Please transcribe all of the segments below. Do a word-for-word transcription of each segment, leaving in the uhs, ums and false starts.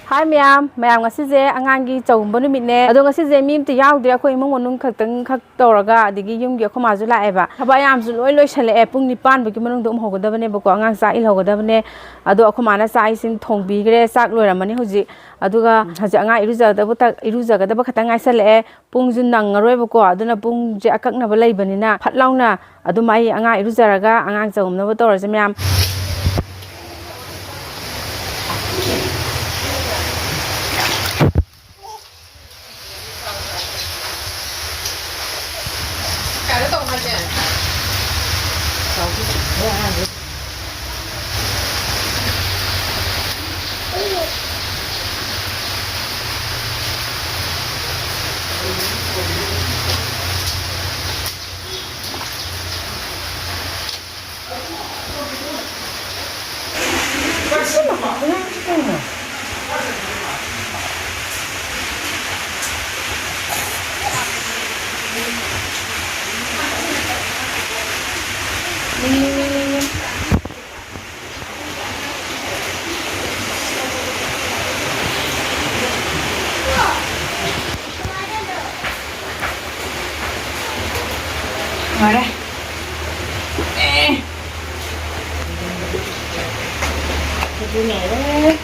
ꯍꯥꯏ ꯃꯌꯥꯝ, ꯃꯌꯥꯝ ꯉꯁꯤꯁꯦ ꯑꯉꯥꯡꯒꯤ ꯆꯧꯒꯨꯝꯕ ꯅꯨꯃꯤꯠꯅꯦ꯫ ꯑꯗꯣ ꯉꯁꯤꯁꯦ ꯃꯤ ꯑꯝꯇ ꯌꯥꯎꯗꯦ, ꯑꯩꯈꯣꯏ ꯏꯃꯨꯡ ꯃꯅꯨꯡ ꯈꯛꯇꯪ ꯈꯛ ꯇꯧꯔꯒ, ꯑꯗꯒꯤ ꯌꯨꯝꯒꯤ ꯑꯩꯈꯣꯏ ꯃꯥꯁꯨ ꯂꯥꯛꯑꯦꯕ꯫ ꯊꯕꯛ ꯑꯌꯥꯝꯕꯁꯨ ꯂꯣꯏ ꯂꯣꯏꯁꯜꯂꯛꯑꯦ꯫ ꯄꯨꯡ ꯅꯤꯄꯥꯟ ꯐꯥꯎꯒꯤ ꯃꯅꯨꯡꯗ ꯑꯃꯨꯛ ꯍꯧꯒꯗꯕꯅꯦꯕꯀꯣ, ꯑꯉꯥꯡ ꯆꯥꯛ ꯏꯜꯍꯧꯒꯗꯕꯅꯦ꯫ ꯑꯗꯣ ꯑꯩꯈꯣꯏ ꯃꯥꯅ ꯆꯥꯛ ꯏꯁꯤꯡ ꯊꯣꯡꯕꯤꯈ꯭ꯔꯦ, ꯆꯥꯛ ꯂꯣꯏꯔꯝꯃꯅꯤ ꯍꯧꯖꯤꯛ꯫ ꯑꯗꯨꯒ ꯍꯧꯖꯤꯛ ꯑꯉꯥꯡ ꯏꯔꯨꯖꯒꯗꯕ ꯇ-, ꯏꯔꯨꯖꯒꯗꯕ ꯈꯛꯇꯪ ꯉꯥꯏꯁꯜꯂꯛꯑꯦ꯫ ꯄꯨꯡꯁꯨ ꯅꯪꯉꯔꯣꯏꯕꯀꯣ, ꯑꯗꯨꯅ ꯄꯨꯡꯁꯦ ꯑꯀꯛꯅꯕ ꯂꯩꯕꯅꯤꯅ ꯐꯠ ꯂꯥꯎꯅ ꯑꯗꯨꯝ ꯑꯩ ꯑꯉꯥꯡ ꯏꯔꯨꯖꯔꯒ ꯑꯉꯥꯡ ꯆꯧꯅꯕ ꯇꯧꯔꯁꯦ ꯃꯌꯥꯝ꯫ ꯐꯔꯦ꯫ ꯑꯦ꯫ ꯑꯗꯨꯅꯦ꯫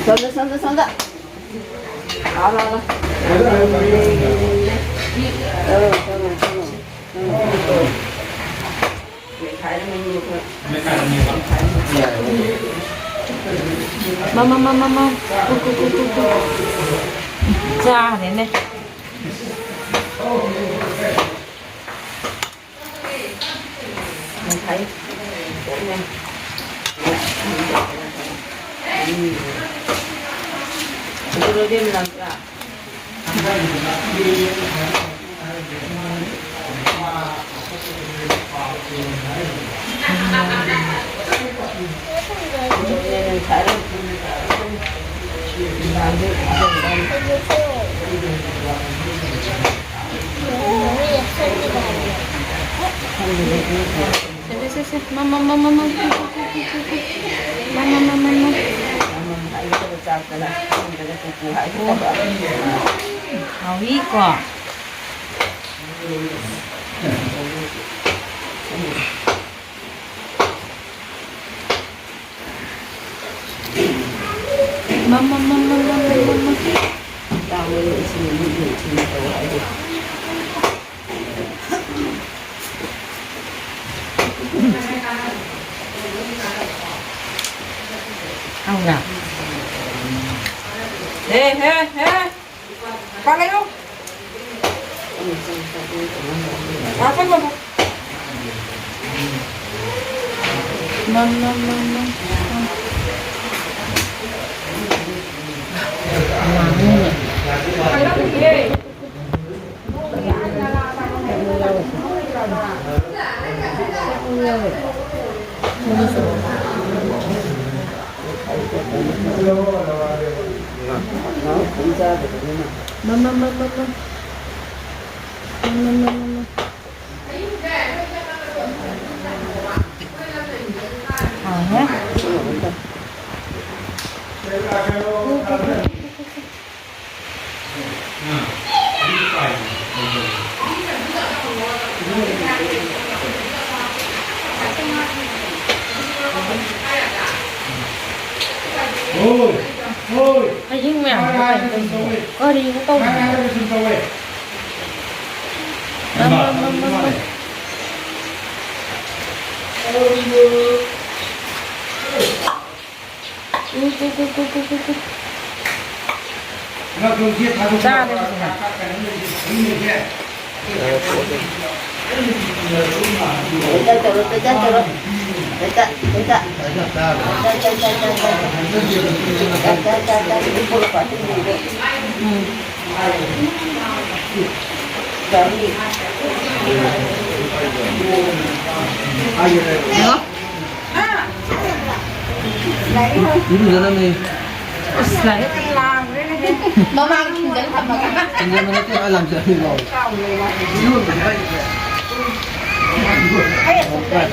ꯁꯣꯝꯗ, ꯁꯣꯝꯗ, ꯁꯣꯝꯗ꯫ ꯂꯥꯎ, ꯂꯥꯎ, ꯂꯥꯎ꯫ ꯆꯠꯂꯣ, ꯆꯠꯂꯣ, ꯆꯠꯂꯣ꯫ ꯃꯃꯥ, ꯃꯃꯥ, ꯃꯃꯥ꯫ ꯀꯨ, ꯀꯨ, ꯀꯨ, ꯀꯨ, ꯀꯨ꯫ ꯆꯥꯔꯦꯅꯦ꯫ ꯌꯥꯝ ꯐꯩ꯫ ꯎꯝ꯫ ꯑꯗꯨ ꯂꯣꯏꯕꯦꯝ ꯅꯪ ꯁꯦ, ꯁꯦ, ꯁꯦ, ꯁꯦ꯫ ꯃꯃꯥ, ꯃꯃꯥ, ꯃꯃꯥ꯫ ꯃꯃꯥ, ꯃꯃꯥ, ꯃꯃꯥ꯫ ꯍꯥꯎꯏꯀꯣ꯫ ꯃꯃꯥ, ꯃꯃꯥ, ꯃꯃꯥ, ꯃꯃꯥ꯫ ꯍꯥꯎꯕ꯭ꯔꯥ? ꯍꯦ, ꯍꯦ, ꯍꯦ꯫ ꯄꯥꯜꯂꯛꯑꯣ꯫ ꯉꯥꯛꯇꯪ ꯉꯥꯏꯈꯣ꯫ ꯅꯪ, ꯅꯪ, ꯅꯪ, ꯅꯪ꯫ ꯂꯥꯡꯉꯤꯅꯦ꯫ ꯃꯃꯥ, ꯃꯃꯥ, ꯃꯃꯥ꯫ ꯃꯃꯥ, ꯃꯃꯥ, ꯃꯃꯥ꯫ ꯃꯃꯥ, ꯃꯃꯥ, ꯃꯃꯥ꯫ ꯍꯥꯎꯍꯦ꯫ ꯍꯩꯍꯤꯡ ꯃꯌꯥꯝꯁꯤꯕꯨ ꯀꯔꯤꯅꯣ ꯇꯧꯔꯤꯁꯤꯕꯣ? ꯀꯔꯤꯅꯣ ꯇꯧꯔꯤꯁꯤꯕꯣ? ꯃꯃꯥ, ꯃꯃꯥ, ꯃꯃꯥ꯫ ꯎ, ꯎ, ꯎ꯫ ꯆꯥꯔꯦ ꯐꯖꯅ꯫ ꯇꯧꯔꯣ, ꯇꯧꯔꯣ, ꯇꯧꯔꯣ꯫ ꯎꯝ꯫ ꯌꯦꯡꯉꯣ꯫ ꯏꯔꯨꯖꯔꯝꯃꯦ꯫ ꯑꯁ, ꯂꯥꯏꯔꯤꯛ ꯂꯥꯡꯈ꯭ꯔꯦꯅꯦꯍꯦ꯫ ꯃꯃꯥꯡ ꯊꯤꯟꯖꯤꯟ ꯊꯝꯃꯒ꯫ ꯊꯤꯟꯖꯤꯟꯕ ꯅꯠꯇꯦ, ꯃꯥ ꯂꯥꯡꯖꯔꯝꯃꯤꯅꯣ꯫ ꯏꯔꯨꯖꯕ ꯍꯥꯏꯁꯦ꯫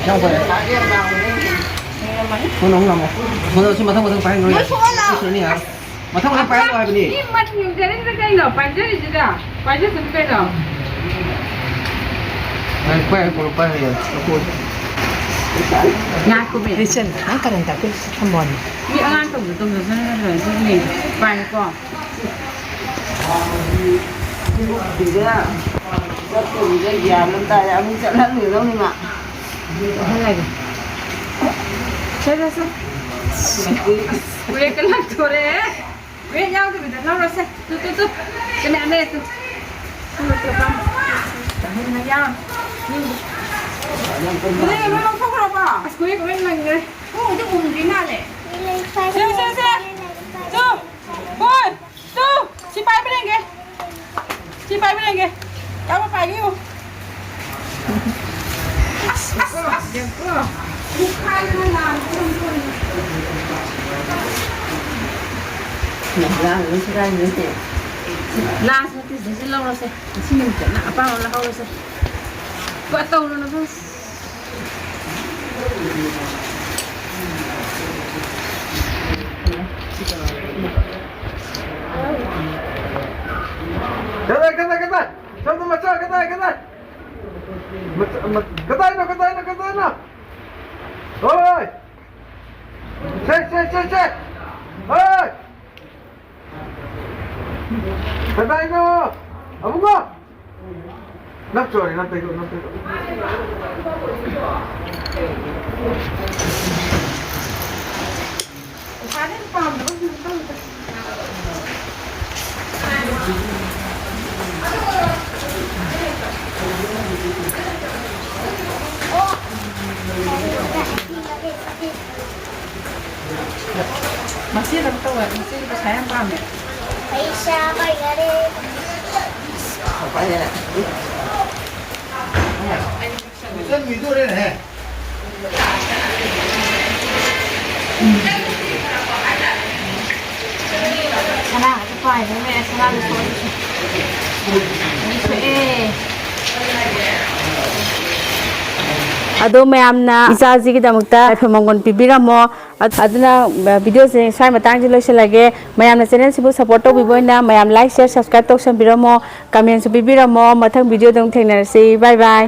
ꯌꯥꯝ ꯐꯔꯦ꯫ ꯐꯣꯟ ꯑꯃꯨꯛ ꯂꯥꯛꯑꯣ꯫ ꯐꯣꯟ ꯑꯁꯤ ꯃꯊꯪ ꯃꯊꯪ ꯄꯥꯏꯍꯟꯈ꯭ꯔꯣ꯫ ꯃꯣꯏ ꯁꯣꯛꯍꯜꯂꯣ꯫ ꯂꯣꯏꯁꯤꯜꯂꯅꯤ ꯌꯥꯔꯣꯏ꯫ ꯃꯊꯪ ꯃꯊꯪ ꯄꯥꯏꯍꯜꯂꯣ ꯍꯥꯏꯕꯅꯤ꯫ ꯃꯤ ꯃꯊꯪ ꯌꯦꯡꯖꯔꯤꯁꯤꯗ ꯀꯩꯅꯣ? ꯄꯥꯏꯖꯔꯤꯁꯤꯗ꯫ ꯄꯥꯏꯖꯁꯅꯨ ꯀꯩꯅꯣ? ꯉꯥꯏꯈꯣ, ꯉꯥꯏꯈꯣ, ꯄꯥꯏꯍꯜꯂꯣ꯫ ꯉꯥꯏꯈꯣꯃꯤ꯫ ꯂꯤꯁꯟ, ꯅꯪ ꯀꯔꯟ ꯇꯥꯛꯄꯤ ꯊꯝꯃꯣꯅꯦ꯫ ꯃꯤ ꯑꯉꯥꯡ ꯇꯧꯕꯗꯣ ꯇꯧꯖꯁꯅꯨ ꯅꯠꯇ꯭ꯔꯣ? ꯁꯤꯅꯦ꯫ ꯄꯥꯏꯌꯨꯀꯣ꯫ ꯁꯤꯗ ꯆꯠꯇꯕꯤꯗ ꯒ꯭ꯌꯥꯟ ꯑꯃ ꯇꯥꯔꯦ꯫ ꯑꯃꯨꯛ ꯆꯠꯍꯟꯒꯗꯧꯅꯤ ꯃꯥ꯫ ꯆꯠꯍꯜꯂꯒꯦ꯫ ꯁꯦ, ꯁꯦ, ꯁꯦ꯫ ꯕ꯭ꯔꯦꯛꯀ ꯂꯪꯊꯣꯔꯛꯑꯦ꯫ ꯕ꯭ꯔꯦꯛ ꯌꯥꯎꯗꯕꯤꯗ ꯂꯧꯔꯁꯦ꯫ Two, two, two. ꯁꯤ ꯃꯌꯥꯝ ꯂꯩꯔꯦ, ꯇꯨ꯫ Two, two, two. ꯌꯥꯎꯔꯦ꯫ ꯎꯝ꯫ ꯂꯣꯏ ꯂꯧꯊꯣꯛꯈ꯭ꯔꯕꯣ? ꯑꯁ, ꯕ꯭ꯔꯦꯛ ꯂꯣꯏ ꯂꯪꯈ꯭ꯔꯦ꯫ ꯈꯣꯡꯎꯞꯁꯦ ꯎꯝꯗ꯭ꯔꯤ ꯃꯥꯜꯂꯦ꯫ ꯁꯦ, ꯁꯦ, ꯁꯦ꯫ ꯇꯨ꯫ ꯍꯣꯏ꯫ ꯇꯨ, ꯁꯤ ꯄꯥꯏꯕ ꯌꯦꯡꯒꯦ꯫ ꯁꯤ ꯄꯥꯏꯕ ꯌꯦꯡꯒꯦ꯫ ꯌꯥꯝꯅ ꯄꯥꯏꯒꯦ ꯌꯦꯡꯉꯨ꯫ ꯑꯁ, ꯑꯁ, ꯑꯁ꯫ ꯂꯥꯡꯒꯅꯨ, ꯁꯦꯒꯥꯏꯅꯤ꯫ ꯂꯥꯡꯁꯨ ꯅꯠꯇꯦ, ꯁꯤꯁꯦ ꯂꯧꯔꯁꯦ꯫ ꯉꯁꯤ ꯅꯨꯃꯤꯠꯇ ꯅꯪ ꯑꯄꯥꯝꯕ ꯑꯃ ꯂꯧꯍꯧꯔꯁꯦ꯫ ꯀꯣ, ꯇꯧꯔꯨꯅꯨ, ꯈꯪꯗꯦ꯫ ꯀꯗꯥꯏ, ꯀꯗꯥꯏ, ꯀꯗꯥꯏ? ꯁꯣꯝꯗ ꯃꯆꯥ, ꯀꯗꯥꯏ, ꯀꯗꯥꯏ? ꯃꯆꯥ, ꯃ-, ꯀꯗꯥꯏꯅꯣ, ꯀꯗꯥꯏꯅꯣ, ꯀꯗꯥꯏꯅꯣ? ꯍꯣꯏ! ꯁꯦ, ꯁꯦ, ꯁꯦ, ꯁꯦ! ꯍꯣꯏ! ꯀꯗꯥꯏꯅꯣ? ꯑꯕꯨꯡꯉꯣ! ꯅꯞ ꯆꯣꯔꯦ, ꯅꯞ ꯇꯩꯊꯣꯛ, ꯅꯞ ꯇꯩꯊꯣꯛ꯫ ꯃꯁꯤꯗ ꯑꯃ ꯇꯧꯋꯦ, ꯃꯁꯤꯗꯤ ꯄꯩꯁꯥ ꯌꯥꯝ ꯄꯥꯝꯃꯦ꯫ ꯄꯩꯁꯥ ꯄꯥꯏꯅꯔꯦ꯫ ꯁꯅꯥꯒꯁꯨ ꯄꯥꯏꯔꯦꯅꯦ, ꯁꯅꯥꯒꯤ ꯁꯣꯏꯁꯦ꯫ ꯂꯣꯏ ꯁꯣꯛꯑꯦ꯫ ꯑꯗꯣ ꯃꯌꯥꯝꯅ ꯏꯆꯥꯁꯤꯒꯤꯗꯃꯛꯇ ꯂꯥꯏꯐꯝ ꯃꯪꯒꯣꯜ ꯄꯤꯕꯤꯔꯝꯃꯣ꯫ ꯑ-, ꯑꯗꯨꯅ, ꯑ, ꯚꯤꯗꯤꯑꯣꯁꯦ ꯁ꯭ꯋꯥꯏ ꯃꯇꯥꯡꯁꯤ ꯂꯣꯏꯁꯤꯜꯂꯒꯦ꯫ ꯃꯌꯥꯝꯅ ꯆꯦꯅꯦꯜꯁꯤꯕꯨ ꯁꯞꯄꯣꯔꯠ ꯇꯧꯕꯤꯕ ꯑꯣꯏꯅ ꯃꯌꯥꯝ ꯂꯥꯏꯛ, ꯁꯤꯌꯔ, ꯁꯕꯁꯀ꯭ꯔꯥꯏꯕ ꯇꯧꯁꯟꯕꯤꯔꯝꯃꯣ꯫ ꯀꯃꯦꯟꯁꯨ ꯄꯤꯕꯤꯔꯝꯃꯣ꯫ ꯃꯊꯪ ꯚꯤꯗꯤꯑꯣꯗ ꯑꯃꯨꯛ ꯊꯦꯡꯅꯔꯁꯤ꯫ ꯕꯥꯏ ꯕꯥꯏ꯫